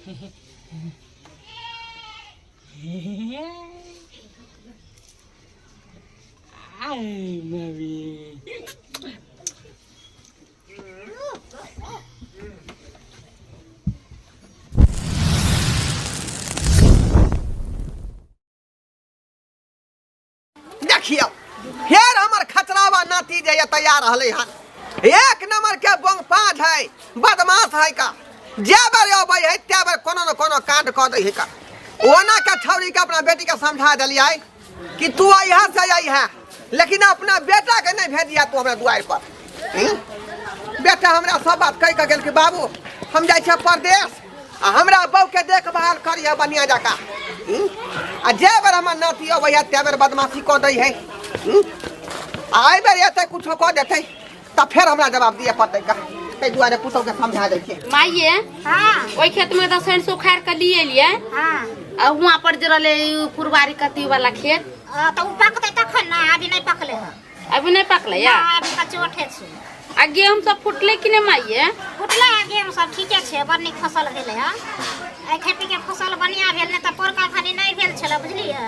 आय मम्मी। देखियौ फेर हमर खचरावा नाती जे ये तैयार रहलै हन। एक नंबर के बंग पाँच है, बदमाश है का। जे बेर अबै है ते बेर कोनो न कोनो कांड कऽ दै है का। ओना के छौड़ी के अपना बेटी के समझा देलियै कि तू अइहा से अइहा, लेकिन अपना बेटा के नहीं भेजिया तू हमरा दुआरि पर। बेटा हमरा सब बात कहि के गेल कि बाबू हम जाइ छियै परदेश आ हमरा बहू के देखभाल करिहे बढ़िया जकाँ। आ जे बेर हमर नाती अबै है ते बेर बदमाशी कऽ दै है। आ एहि बेर एतै कुछो कऽ देतै तऽ फेर हमरा जवाब दिअ पड़तै का। ताहि दुआरे पुतहु के समझा दै छियै। माइये, हाँ। ओहि खेत में तऽ सरिसो उखाड़ के लिए एलियै। हाँ। आ हुआं पर जे रहलै उ फुलवारी कथी वाला खेत। तऽ उ पकतै तखन ने, अभी नहि पकलै हँ। अभी नहि पकलै या? ना, अभी कचोटे छै। आ गेहूं सब फुटलै कि नहि माइये? फुटलै हँ गेहूं सब, ठीके छै, बड़ नीक फसल भेलै हँ। एहि खेती के फसल बढ़िया भेल, नहि तऽ पोरका खाली नहि भेल छलै, बुझलियै?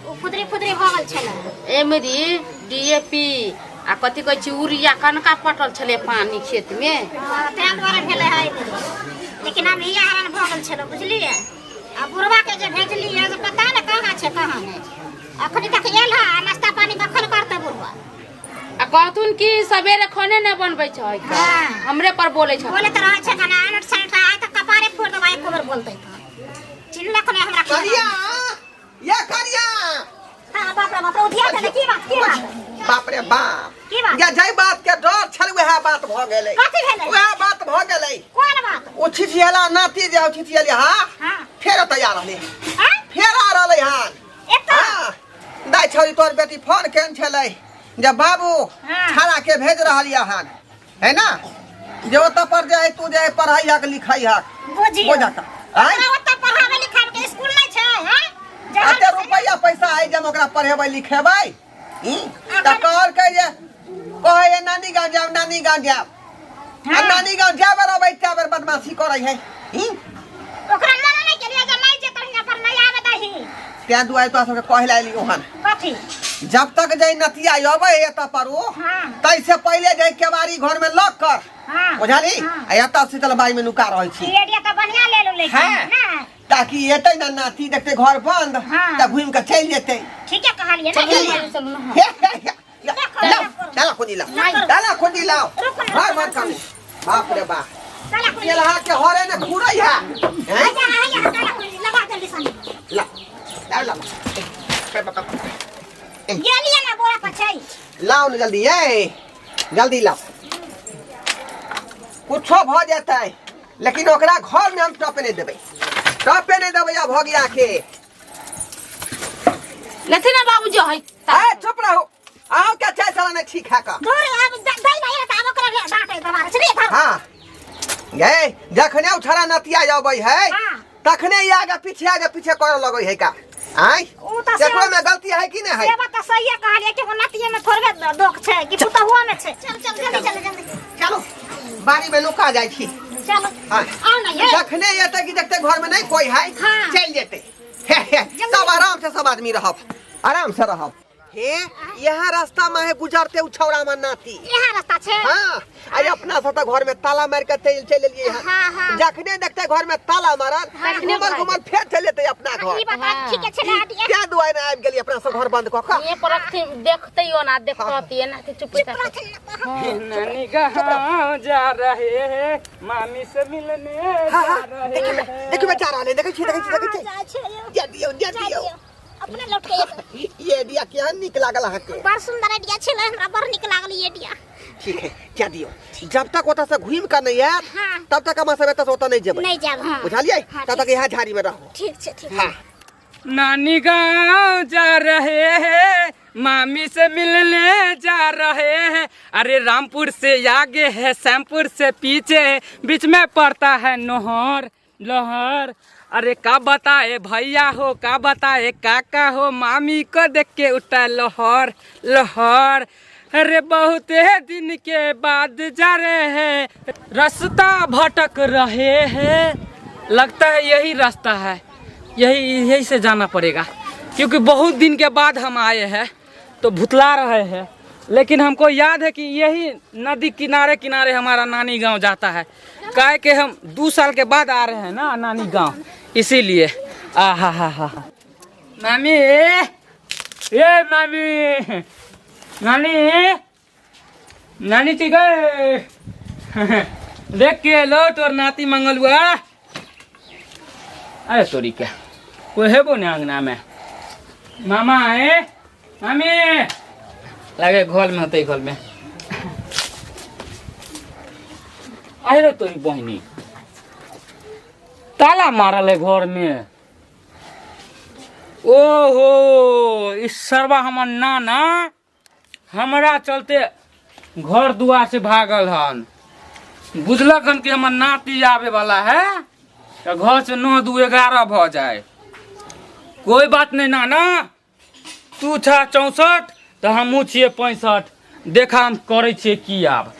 ओ फुदरी फुदरी भऽ गेल छलै। एमरी डीएपी आ कथी कहै छै यूरिया कनका पटल छलै पानी खेत में। हँ, ताहि दुआरे भेलै हँ एहि बेर। लेकिन आब हिया हरान भऽ गेल छलै, बुझलियै? आ बुढ़वा के जे भेजलियै से पता नहि कहाँ छै कहाँ नहि। अखनी तक एल हँ, आ नाश्ता पानी कखन करतै बुढ़वा? आ कहथुन कि सवेरे खाने नहि बनबै छै, हाँ। हमरे पर बोलै छै। बोलैत रहै छै खाना अनट सनट, आइ तऽ कपारे फोड़ देबै एको बेर बोलतै तऽ। चिन्हलक नहि हमरा। करिया ये करिया। हाँ, बाप रे बाप रे, उधिया देले, की बात, की बात? बाप रे बाप। की बात? या जाहि बात के डर छल वएह बात भऽ गेलै। कथी भेलै? वएह बात भऽ गेलै। कोन बात? ओ छिछियला नाती जे छिछियली हाँ, हाँ। फेर तैयार रहलै। हाँ? फेर आ रहलै हन। एतऽ? हाँ। दाइ छौरी तोहर बेटी फोन केने छलै जे बाबू हाँ। छाड़ा के भेज रहल यऽ हन, है ना, जे ओतऽ पर जे है तू जे पढ़ाई हक लिखाई हक। बुझियौ। बुझा का। आँय? ओकरा ओतऽ पढ़ाबै लिखाबै के स्कूल नहि छै, हाँ? जहाँ एते रुपैआ पैसा है जे हम ओकरा पढ़ेबै लिखेबै? तऽ कहलकै जे कहै है नानी गाँव जायब, नानी गाँव जायब। आ हाँ। नानी गाँव जाय बेर अबै तै बेर बदमाशी करै है। ओकरा मना नहि केलियै जे नहि जेतै हियाँ पर नहि आबै दही। तें दुआरे तोरा सबके कहै लए एलियौ हन। कथी? जब तक जै नतिया अबै है एतऽ पर ओ, हाँ। तै से पहिले जै केवाड़ी घर में लॉक कर। हाँ। बुझली? हाँ। आ एतऽ शीतल बाई में नुका रहल छी। ई आइडिया तऽ बढ़िया लेलु लेकिन, हाँ। ना? ताकि एतै ना नाती देखते घर बंद, हाँ। तऽ घुमि कऽ चलि जेतै। ठीके कहलियै ना? चलू, चलू, चलू ना। हे, हे, हे। लाओ, डाला खुदी लाओ, डाला खुदी लाओ। घर बंद कर। बाप रे बाप। ताला खुली। केलहा के हरे ने खुरै है। हैं? आजा, आजा, ताला खुली, लगा जल्दी सन। ला, ला, ला। ए, बाप, बाप। गेलियै ना बोरा पर छै। लाओ ना जल्दी, ए, जल्दी लाओ। कुछो भ जेतै, लेकिन ओकरा घर में हम टपे नहीं देबै। टपे नहीं देबै आ भगिया के। लेथिन ना बाबूजी है। ए, चुप रहो। आओ क्या चाय चलाना ठीक है का? दूर अब दई नहीं है, अब ओकरा डांटे दोबारा। चलिए, धर। हाँ। गए, जखने उछड़ा नतिया अबै है, हाँ। तखने ई आगे पीछे आगे पीछे करऽ लगै है का। आँय? उ तऽ से- एकरो में गलती है कि नहीं है? से बात तऽ सहिए कहलियै कि ओ नतिये में थोड़बे दोख छै कि पुतहुओ में छै। चल, चल, जल्दी, चल, जल्दी। चलो, बाड़ी में नुका जाइ छी। चलो। हाँ। आउ ना, ये। जखने एतै कि देखतै घर में नहीं कोई है, हाँ। चलि जेतै। हे, हे, सब आराम से सब आदमी रहब, आराम से रहब। हे, यहाँ रास्ता में है गुजरते उ छौड़ा में नाती। यहाँ रास्ता छे? हाँ, आई अपना सब घर में ताला मार के चल चल एलिए हन। हाँ, हाँ। जखने देखते घर में ताला मारल, तखने घुमल भागि घुमल फेर चल जेतै अपना घर। ई बात हाँ। ठीक छै ना, आदि। क्या दुआरे में आबि गेली अपना सब घर बंद कऽ कऽ। ये पर रखथिन, देखते हो ना, देखती है ना, कि चुप चुप रहते। रहथिन ना। नानी गाँव जा रहे हैं, मामी से मिलने हाँ, जा हाँ, रहे देखिए हैं। देखिए बच्चा रहले, देखै छी, देखै छी, देखै छी। जाइ छै यौ। जा दियौ, जा जा दियौ। दियौ। अपने लौट के एबै। ई आइडिया केहन नीक लागल अहाँके? बड़ सुंदर आइडिया छलै, हमरा बड़ नीक लागल ई आइडिया। ठीक है, जा दियौ। जब तक ओतऽ से घुमि कऽ नहि आयत, हाँ। तब तक हम सब एतऽ से ओतऽ नहि जेबै। नहि जायब, हाँ। बुझलियै? हाँ, तब तक ठीक। यहाँ झाड़ी में रहू। ठीक छै, ठीक। हाँ। नानी गाँव जा रहे हैं, मामी से मिलने जा रहे हैं। अरे रामपुर से आगे है, श्यामपुर से पीछे है, बीच में पड़ता है नोहर लोहर। अरे का बताए भैया हो, का बताए काका हो, मामी को देख के उठा लोहर लोहर। अरे बहुत दिन के बाद जा रहे हैं, रास्ता भटक रहे हैं। लगता है यही रास्ता है, यही यही से जाना पड़ेगा, क्योंकि बहुत दिन के बाद हम आए हैं तो भुतला रहे हैं। लेकिन हमको याद है कि यही नदी किनारे किनारे हमारा नानी गांव जाता है। काहे के हम 2 साल के बाद आ रहे हैं ना नानी गांव, इसीलिए। आ हा हा हा मामी, ए मामी, नानी, नानी ठीक है। देख के लो तोर नाती मंगलुआ। अरे तोरी के कोई हेबो ने अंगना में। मामा ए मामी लगे घोल में होते, घोल में। अरे तोरी बहिनी ताला मारल है घर में। ओहो इस सरवा हमर नाना हमरा चलते घर दुआर से भागल हन। बुझलक हन कि हमर नाती आवे वाला है तो घर से 9 2 11 भ जाए। कोई बात नहीं नाना, तू छा 64 तो हमहूँ छियै 65। देखा हम करै छियै की। आब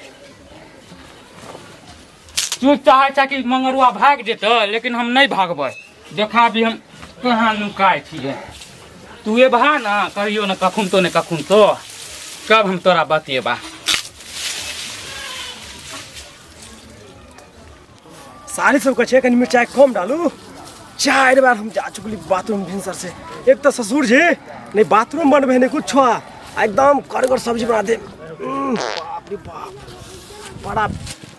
तू चाहै छ कि मंगरुआ भागि जेतै, लेकिन हम नहीं भागबै। देखा भी हम कहाँ नुकाय छियै। तू ये भा ना कहियो न कखुन तो ने कखुन तो कब हम तोरा बतिएबा। सारी सबके छै कनि मिरचाइ कम डालू। 4 बार हम जा चुकली बाथरूम भिनसर से। एक तो ससुर जी नहीं बाथरूम बनबे नहीं कुछ आ एकदम कड़गर सब्जी बना दे। बाप रे बाप, बड़ा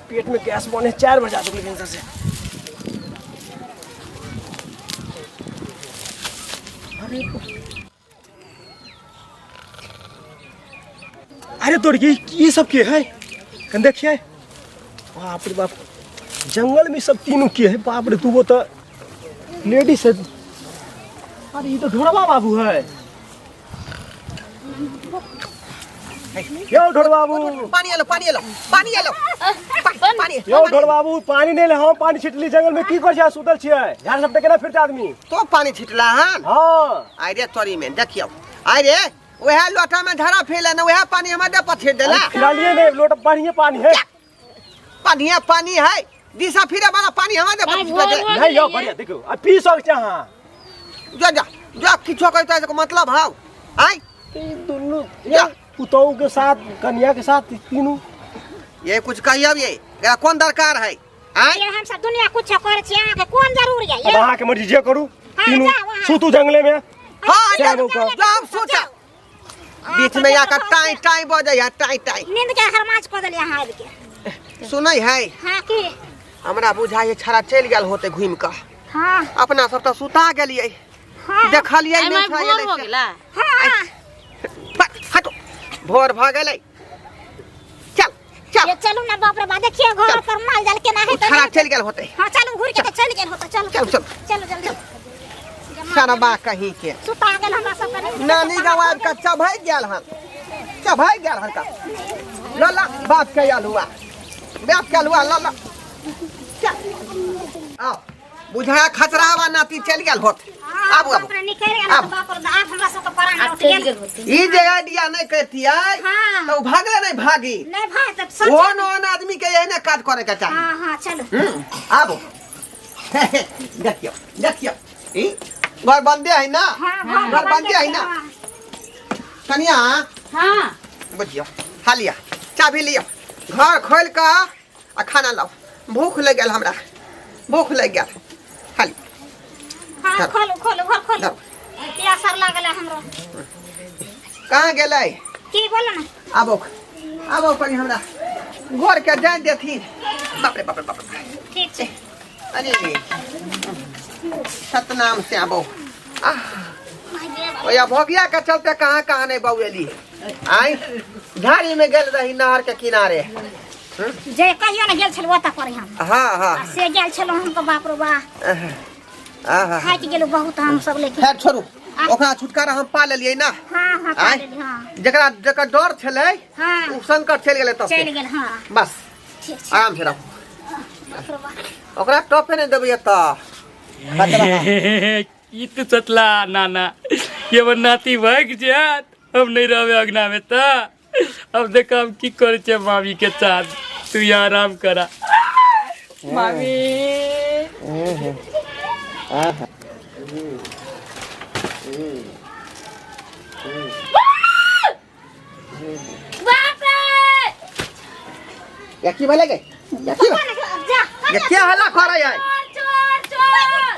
पेट में गैस बने। 4 बार जा चुकली भिनसर से। अरे तोर की ये सब के है कन देखिए। बाप रे बाप, जंगल में सब तीनों के है। बाप रे, तू वो तो लेडीज है। अरे ये तो ढोरबा बाबू है। यो ढोर बाबू, पानी आलो, पानी आलो, पानी आलो, पानी। यो ढोर बाबू, पानी नहीं ले हम पानी छिटली जंगल में। की कर छियै सुतल छियै झाड़ सब केना फिरते आदमी। तो पानी छिटला हन? हाँ। आइ रे तोरी में देखियो, आइ रे वएह लोटा में धरा फेले न वएह पानी हमरा दे पर छिट देला। फिरालिए नहीं, लोटा पानी पानी है। पानी पानी है, दिशा फिरे वाला पानी हमरा दे पर छिट दे। नहीं यो बढ़िया देखो आ पी सक छै हां। जा जा जा, किछो कहता है मतलब हाउ आइ ई दुनू या पुतहु के साथ कन्या के साथ तीनों ये कुछ कहियो, ये एकरा कोन दरकार है आइ? ये हम सब दुनिया कुछ करे छी, अहाँ के कोन जरूर है? अब अहाँ के मर्जी जे करू। हाँ, तीनों जाओ, हाँ। सुतू जंगले में। हाँ, जाओ, जाओ, जाओ, सोचा बीच में आकर टाई टाई बजै है, टाई टाई। नींद के हरमाच कऽ देलियै अहाँ आबि के। सुनै है? हाँ की? हमरा बुझाइ है छड़ा चलि गेल होते घुमि कऽ। हाँ। अपना सब तऽ सुता गेलियै। हाँ। देखलियै आइ नहि माय छड़ा भोर एलै हो से। गेला। हाँ। हटो, भोर भऽ गेलै। चल चल ये चलू ना, बाप रे बा, देखिए घर पर माल जाल केना है। छड़ा चलि गेल होते। हाँ चलू, घुर के तऽ चलि गेल होते। चलू चल चल चलू जल्दी। सरबा कहीं के सुता गेल हमरा सब के। नानी गाँव आबि कऽ चभकि गेल हन, चभकि गेल हन का। ल ल बाप के आयल हुआ, बाप के आयल हुआ, ल ल चल। आओ बुझा खचरावा नाती चलि गेल होत। आबू आबू। बाप रे, निकलि गेल। आबू। बाप रे, आब हमरा सबके प्राण आब लौट चलि गेल। गेल होतै। ई जे आइडिया नहि करतियै हाँ। तऽ ओ भागले नहि भागी। नहीं भाग तब सब। ओहन ओहन आदमी के एहने काज करे के चाही। हाँ हाँ चलू। आबू देखियौ देखियौ, ई घर बंदे है ना? हाँ, घर बंदे है ना? हाँ। कनिया। हाँ। बुझियौ, हालिया चाभी लियौ, घर खोलि कऽ आ खाना लाउ। भूख लागि गेल हमरा, भूख लागि गेल। हाली। हाँ खोलू खोलू घर खोलू। लाउ। प्यास आर लागल है हमरो। कहाँ गेलै? की बोलो ना। आबो आबो कनि हमरा घर के जान देथिन। बाप रे बाप रे बाप रे। ठीक छै। अरे सतनाम से आबो। ओया भोगिया के चलते कहाँ कहाँ नहीं बौएली। आई झाड़ी में गेल रही नहर के किनारे। जे कहियो ने गेल छलहुँ ओतऽ पर हम। हाँ हाँ। आ से गेल छलहुँ हम बाप रे बा। आहा। थाकि गेलहुँ बहुत हम सब लेकिन। खैर छोड़ू, ओकरा छुटकारा हम पा लेलियै ना। हाँ हाँ पा आँय? लेली, हाँ। जकरा जकर डर छलै हाँ। ओ संकट चलि गेलै तब से। चलि गेल, हाँ। बस ठीक छै। आराम से रहू। बाप रे बा। ओकरा टॉपे नहि देबै एतऽ। ई तो सोचला नाना ये हमर नाती भागि जायत, हम नहीं रहबै अंगना में तऽ अब देख हम की करै छियै मामी के साथ। तू यहाँ आराम करा मामी। बाप रे या की भेलै गे या की भेलै? जा ये क्या हल्ला करै है चोर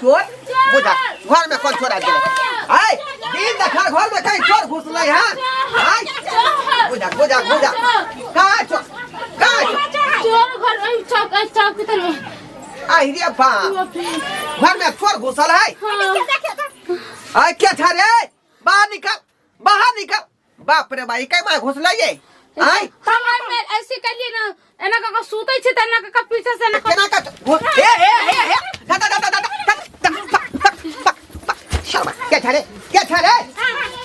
चोर चोर बुझा घर में कौन चोर आ गेलै आय दिन देखा घर में कहीं चोर घुसलै है आय बुझा बुझा बुझा कहाँ चोर कहाँ चोर चोर घर एहि चौक एहि चौक के तरफ आहि रे बाप घर में चोर घुसल है आय क्या था रे बाहर निकल बाहर निकल बाप रे भाई कै मार घुसलै ये आय हम एहिमे ऐसे कलिए ना एना कऽ कऽ सुतै छै तऽ एना कऽ कऽ पीछे से एना कऽ केना का घुस हे हे हे हे दा दा दा दा दा दा दा दा दा शर्मा क्या था रे क्या था रे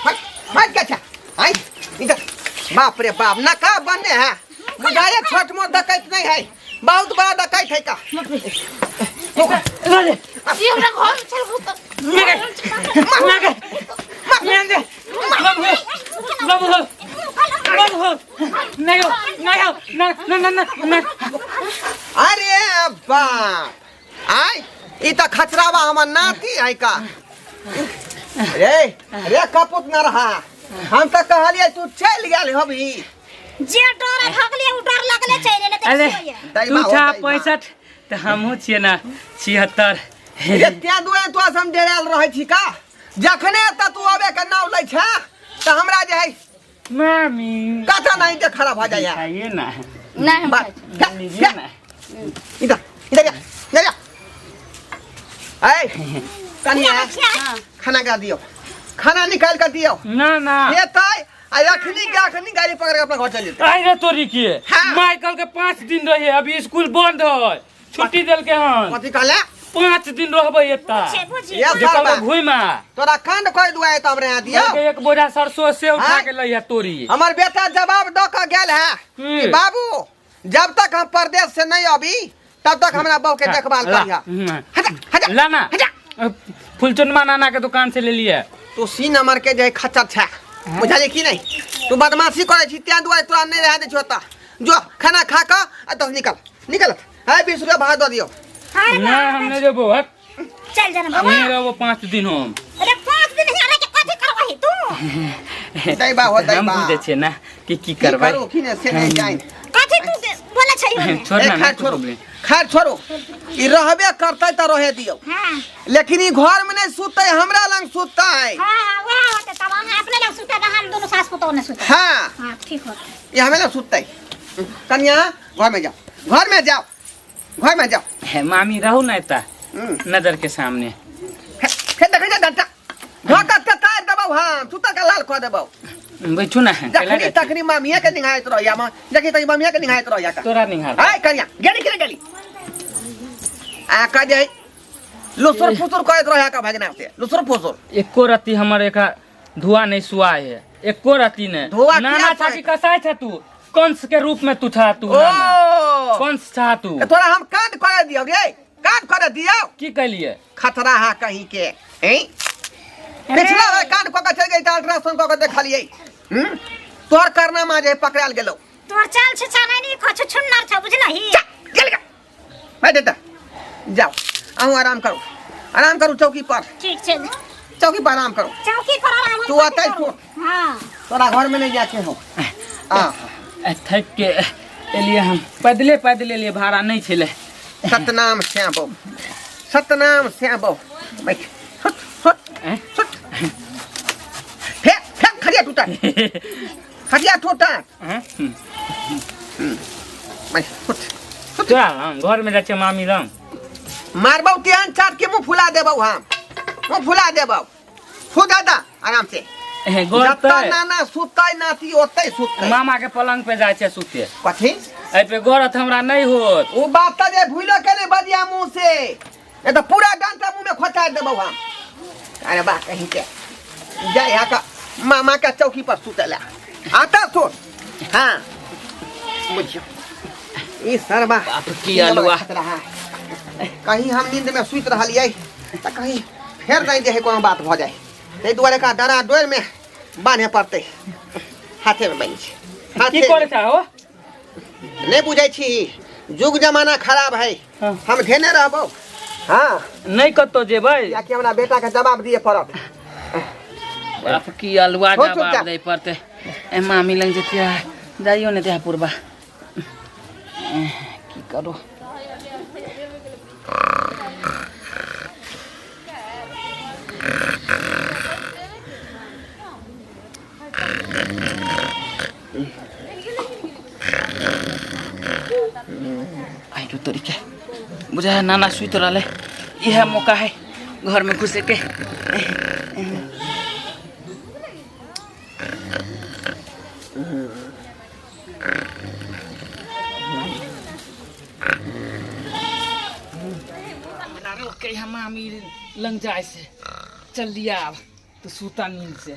हट हट क्या था आय इधर बाप रे बाप नका बने है बुझाए छोट मोट डकैत नहीं है बहुत बड़ा डकैत है का ई हमरा घर में चल भूत अरे बाप आय ई त खचरावा हमर नाती है का रे रे कपूत न रहा हम त कहलिए तू चल गेल हबी जे डर भागले उ डर लगले चलि एलै अरे देखियौ ये। तू दैबा हो छा दैबा। 65 तऽ हमहूँ छियै ने 76। रे तें दुआरे तोरा से हम डेरायल रहै छी का जखने त तू आबे के नाव लै छे त हमरा जे है मामी कथा नहीं के खड़ा भ जाइए खाइए ना। नहि हम बात खाइ छी। जा, लीजिए जा, ना। इधर इधर जा इधर जा ऐ कनिया खाना का दियो खाना निकाल कर दियो ना ना ये तय आ अखनी के अखनी गाड़ी पकड़ के अपना घर चल जेतै। आई रे तोरी के। हाँ। माइकल के 5 दिन रहे अभी स्कूल बंद है छुट्टी देल के हन। कथी कहले? 5 दिन रहबै एता। बुझे बुझे ये जे कल बाबा घुमा तोरा कांड कर दुआए तब रे दियो। कहलकै एक बोरा सरसों से उठा हाँ। के लइहा तोरी। हमर बेटा जवाब द के गेल है की? कि बाबू जब तक हम परदेश से नहीं अभी तब तक हमरा बहू के देखभाल ला, करिहा। हम्म। हटा हटा ला ना हटा। फुलचुनमा नाना के दुकान से ले लिए। तू सी नंबर के जे खच्चर छे बुझलियै कि नहीं? तू बदमाशी करै छी तें दुआरे तोरा नहीं रह दै छियौ ओतऽ। जो खाना खा कऽ आ तब निकल निकल। है 20 रुपया भाड़ा दऽ दियौ। ना हम नहीं जेबो हट। चल जाना बाबा। नहीं रहबो 5 दिन हम। अरे 5 दिन यहाँ रह के कथी करबही तू? दैबा हो हम दैबा। बुझै छियै ना कि की की करबै। करू कि ने से नहीं जानि। कथी तू बोले छै ओने? छोड़ ए, ना, खैर नहीं छोड़ू प्रॉब्लम। खैर छोड़ू ई रहबे करतै तऽ रहे दियौ। हां लेकिन ई घर में नहीं सुतै हमरा लंग सुतै। हां हां वएह होतै तब अहाँ अपने लग सुतै हम दुनू सास पुतोह ने सुतै। हाँ हां ठीक होतै। ई हमे लग सुतै। कनिया घर में जाओ घर में जाओ घर में जाओ। हे मामी रहू ना एता नजर के सामने। फेर देखै जा डंटा धोका के तार देबौ हम सुतल के लाल कऽ देबौ। बैठू ना कैला जखनी जाइ छी? तखनी मामिया के निहायत रहिया मां जखनी तखनी मामिया के निहायत रहिया का। तोरा निहार। आय कनिया गेली कि नहि गेली आ कह जे लुसुर फुसुर करैत रहिया का भगना से लुसुर फुसुर। एको रत्ती हमर एक धुआ नहीं सुआए है एको रत्ती नहीं। धुआं नाना किया छाती सुआए? कसाय छा तू कंस के रूप में तू छा तू ओ नाना। कंस छा तू। ए, तोरा हम कांड करे दियौ रे कांड करे दियौ। की कहलिए? खतरा है कहीं के हैं पिछला बेर कांड कऽ के चलि गेल तऽ अल्ट्रासाउंड कऽ के देखलियै। तोहर करनामा जे पकड़ायल गेलौ। तोहर चाल छै छानै नहीं खो छुन्नर छौ बुझलही। जा, गेल गा। बैठ जा। जाओ अहूँ आराम करू आराम करू चौकी पर। ठीक छै। चौकी पर आराम करू। चौकी पर आराम तू अतै करू। तू। हां तोरा घर में नहीं जाके हो। आ थक के एलिए हम पैदले पैदले एलिए भाड़ा नहीं छलै। सतनाम श्याम सतनाम श्याम बैठ सुत सुत सुत। फेंक फेंक खड़िया टूटा खड़िया टूटा। बैठ सुत सुत। तोरा हम घर में जाइ छियै मामी लग। मारबौ तेहन चाट के मुंह फुला देबौ हम मुंह फुला देबौ। सु दादा आराम से। घर जतऽ पे नाना सुतै नाती ओतै सुतै। मामा के पलंग पे जाइ छै सुते। कथी? एहि पे गरत हमरा नहीं होत। ओ बात तऽ जे भूलो के नहीं बजिया मुंह से ए तऽ पूरा डंटा मुंह में खोचा देबौ हम। अरे बा कहीं के जा यहाँ का मामा का चौकी पर सुतेला आता सुत। हाँ बुझियो ई सरबा बाप की अलुआ। खतरा है। कहीं हम नींद में सुति रहलियै तऽ कहीं फेर नहीं जे है कोनो बात भऽ जाए ताहि दुआरे का डरा डोर में बान्हे पड़तै। हाथे में बान्हि छै। की हाथे करै छै हो? नहीं बुझै छी जुग जमाना खराब है। हाँ। हम धेने रहबौ हाँ। नहीं कतौ जेबै। कियाकि हमरा बेटा के जवाब दिए पड़त। बाप की अलुआ हो जवाब चुपचाप। दै पड़तै। ए मामी लग जतिया जाइयो ने देह पुरबा। की करू। आइरो तरीके बुझा नाना सुति रहले, इएह मौका है घर में घुसे के। रोक के यहाँ मामी लंग जाए से चल लिया, अब तो सूता नींद से।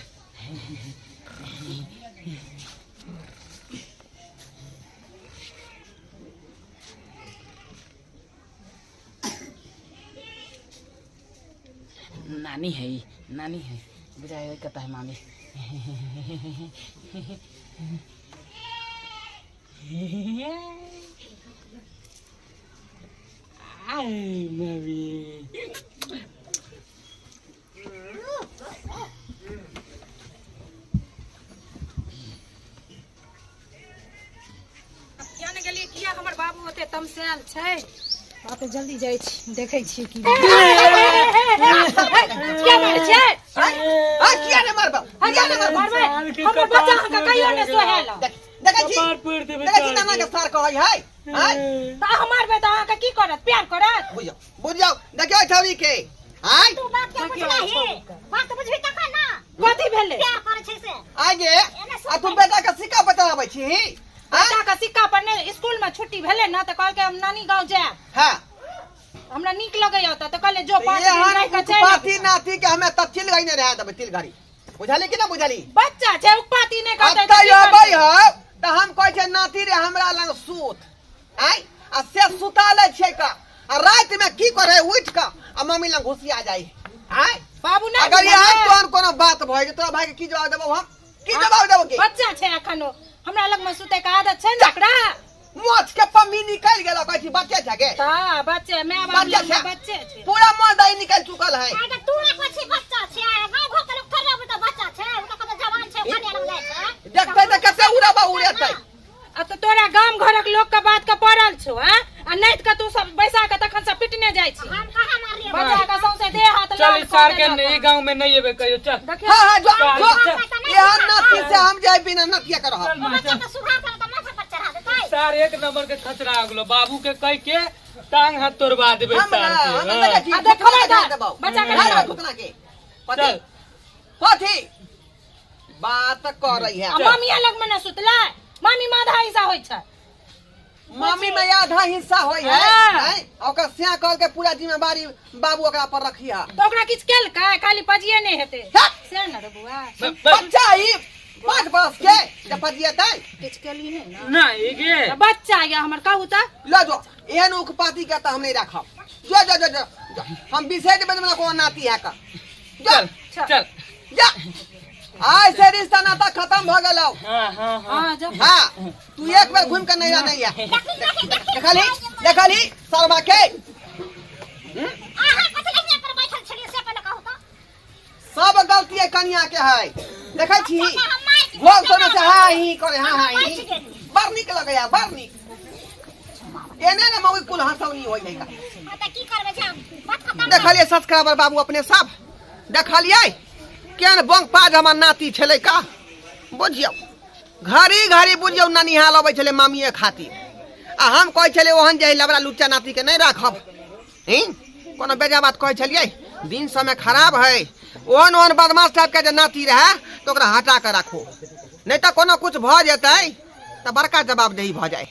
नानी है ई, नानी है बुझाए कता है मामी। आय मामी। किया ने गेलियै? किया हमर बाबू ओते तमसायल छै? बाप रे, जल्दी जाइ छी, देखै छी की किया मारै छै? आ किया ने मारबौ, किया ने मारबौ? मारबै हमर बच्चा अहाँके कहियो ने सोहेल। देखै छी, कपार फोड़ि देबै। देखै छी नाना के सार कहै है आय। तऽ अहाँ मारबै तऽ अहाँके की करत? प्यार करत? बुझ बुझ जाउ, देखियौ छौरी के आय। तू बात के बुझलही? बात बुझबी तखन ना। कथी भेलै? प्यार करै छै से। आय गे, आ तू बेटा के सिक्का बचाबै छी? बेटा के सिक्का पर नहि, स्कूल में छुट्टी भेलै ने तऽ कहलकै हम नानी गाँव जायब। हाँ। हमरा नीक लगैया ओतऽ, तऽ कहले जो 5 दिन एहन रहि कऽ चलि पाती आबी। नाती के हमे तऽ तिल घड़ी नहि रह देबै, तिल घड़ी। बुझली कि ना बुझली? बच्चा छै, उपाती नहि करतै अतऽ तऽ की अबै करतै? हौ तऽ हम कहै छियै नाती रे हमरा लग सूत आय, आ से सुता लै छियै का, आ राति में की करे उठि कऽ आ मम्मी लग घुसिया जाइ आय। बाबू नहि अगर बुझल यहाँ छै। तोहन कोनो बात भऽ जेतौ, तोरा भाई के की जवाब देबौ हम? की जवाब देबौ के? बच्चा छै एखन ओ, हमरा लग में सुतै के आदत छै ने ओकरा। मोछ के पम्मी निकलि गेल, कहै छी बच्चे छै गे। तऽ बच्चे my बाप बच्चा लग में छै। बच्चे छै। पूरा मोछ दही निकलि चुकल है। आगे तू रखबै छी बच्चा छै, आ गाँव घर के लोक थोड़े बुझतै बच्चा छै, ओ तऽ कतौ जवान छै, कनिया लग जाइ छै। देखतै तऽ कते उड़बा उड़ेतै। आ तऽ तोरा गाम घरक लोक के बात के पड़ल छौ आ? आ नाइत के तू सब बैसा के तखन से पिटने जाइ छी। हम कहाँ मारलियै? बच्चा के सौंसे देह हाथ चल लाल ई सार कऽ के देलक। ई गांव में नहीं एबे कहियो, चल। देखियौ। हाँ हाँ, जो चल, जो चल। एहन नाती से हम जाय बिना नतिया के रहब। चल माँ, बच्चा चल। के सुघा कर तऽ माथा पर चढ़ा देतै। सार एक नंबर के खचरा हो गेलो, बाबू के कह के टांग हाथ तोड़वा देबे हमरा सार के। हम हाँ। देखै छी आ देखबै घुटना तऽ, के देबौ। बच्चा के हर देबौ। घुटना के। कथी? चल। कथी बात करै है? आ मामिया लग में न सुतलै? मामी में आधा हिस्सा होइ छै। मामी में आधा हिस्सा होय है। हाँ। हैं? ओकर स्या कह के पूरा जिम्मेवारी बाबू ओकरा पर रखी है। तऽ ओकरा किछु केलकै? खाली पजिए नहि हेतै हट। से ने रे बौआ। बच्चा ही 5 बरस के जे पजिएतै। किछु केली नहि ने? नहीं गे। तऽ बच्चा यऽ हमर, कहू तऽ। ल जो, एहन उखपाती के तऽ हम नहीं राखब। जो जो जो जो, जो। हम बिसरि जेबै हमरा कोनो नाती है का। जो। चल चल। जा, आइ से रिश्ता नाता खत्म भ गेलौ। हाँ हाँ हाँ। हाँ जो। हाँ, तू एक बेर घूम के नहीं आ नहीं है। देखली देखली शर्मा के। अहाँ कथी लए हियाँ पर बैठल छलियै से पहिले कहू तऽ। सब गलती है कनिया के है, देखै छी। बच्चा के हम मारि घोल तो से हाँ ही करे, हाँ हाँ ही। बचि गेली। बड़ नीक लगैया, बड़ नीक। एने ने मौगी कुल हंसौनी होइ है का। हाँ तऽ की करबै जाउ, बात खतम। देखलियै सब्सक्राइबर बाबू अपने सब देखलियै केहन बंग पाज हमर नाती छलै का। बुझियौ घड़ी घड़ी बुझियौ ननिहाल अबै छलै मामिए खातिर, आ हम कहै छलियै ओहन जे लबड़ा लुच्चा नातीके नहि राखब। हैं कोनो बेजा बात कहै छलियै? दिन समय खराब है, ओहन ओहन बदमाश टाइपके जे नाती रहए तऽ ओकरा हटा कऽ राखू, नहि तऽ कोनो कुछ भऽ जेतै तऽ बड़का जवाबदेही भऽ जाइ।